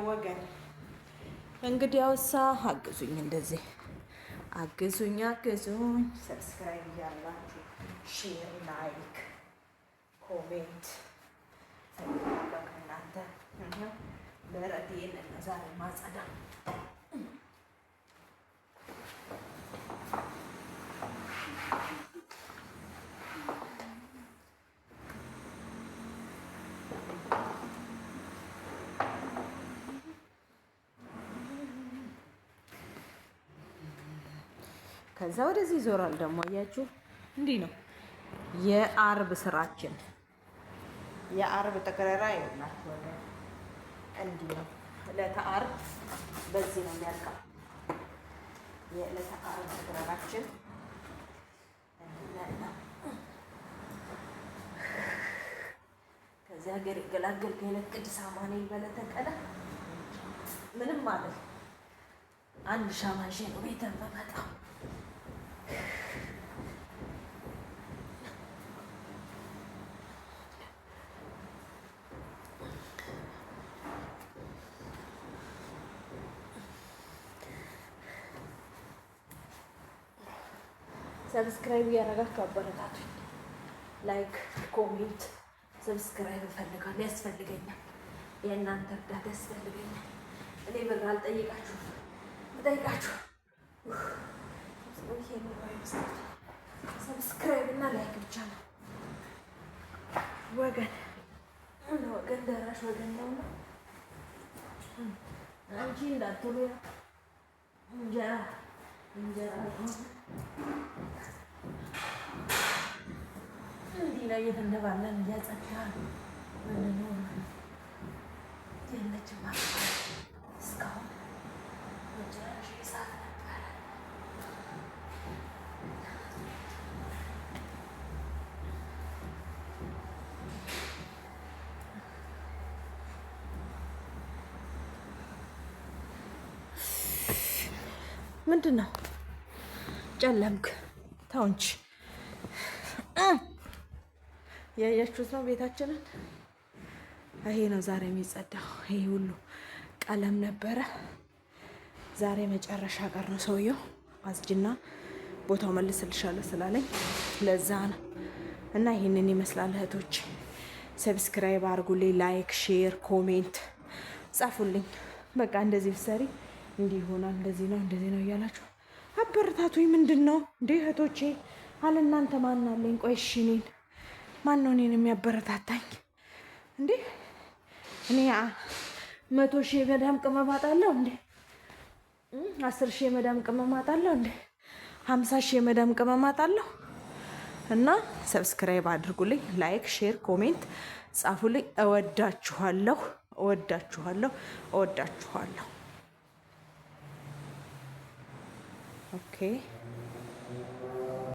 ወገን እንግዲህ አውሳ አግዙኝ፣ እንደዚህ አግዙኝ፣ አግዙኝ። Subscribe እያላችሁ share፣ like፣ comment ፈልጋለሁ ከእናንተ። በረቴን ዛሬ ማጸዳ። ከዛ ወደዚህ ይዞራል ደግሞ አያችሁ፣ እንዲህ ነው የአርብ ስራችን። የአርብ ጠቅረራ ይሆናል። እንዲህ ነው ዕለተ አርብ፣ በዚህ ነው የሚያልቀው የዕለተ አርብ ጠቅረራችን። ከዚህ ሀገር የገላገልከኝ የዕለት ቅዱስ አማኑኤል በለተቀለ ምንም ማለት አንድ ሻማ ይዤ ነው ቤተ የምመጣው። Subscribe እያደረጋችሁ አበረታቱኝ። Like፣ comment፣ subscribe እፈልጋለሁ፣ ያስፈልገኛል። የእናንተ እርዳታ ያስፈልገኛል። እኔ ብር አልጠይቃችሁም፣ ብጠይቃችሁ subscribe እና like ብቻ ነው። ወገን ወገን ደራሽ ወገን ነውና አንቺ እንዳትሉ እንጀራ እንጀራ እንዲህ ነው እየተንደባለን እያጸዳን ምንኖር የለችም። እስካሁን መጨረሻ ሰዓት ነበረ። ምንድን ነው ጨለምክ? ተው እንጂ። ያያችሁት ነው ቤታችንን። ይሄ ነው ዛሬ የሚጸዳው። ይሄ ሁሉ ቀለም ነበረ። ዛሬ መጨረሻ ቀር ነው። ሰውየው አስጅና ቦታው መልስልሻለሁ ስላለኝ ለዛ ነው። እና ይህንን ይመስላል እህቶች። Subscribe አድርጉልኝ፣ like፣ share፣ comment ጻፉልኝ። በቃ እንደዚህ ብትሰሪ እንዲህ ይሆናል፣ እንደዚህ ነው፣ እንደዚህ ነው እያላችሁ አበረታቱኝ። ምንድን ነው እንዴ እህቶቼ? አለ እናንተ ማን አለኝ? ቆይ እሺ እኔን ማን ነው እኔን የሚያበረታታኝ እንዴ? እኔ 100,000 የመዳም ቅመም አጣለሁ እንዴ? 10,000 የመዳም ቅመም አጣለሁ እንዴ? 50,000 የመዳም ቅመም አጣለሁ። እና subscribe አድርጉልኝ፣ like፣ share፣ comment ጻፉልኝ። እወዳችኋለሁ፣ እወዳችኋለሁ፣ እወዳችኋለሁ። Okay.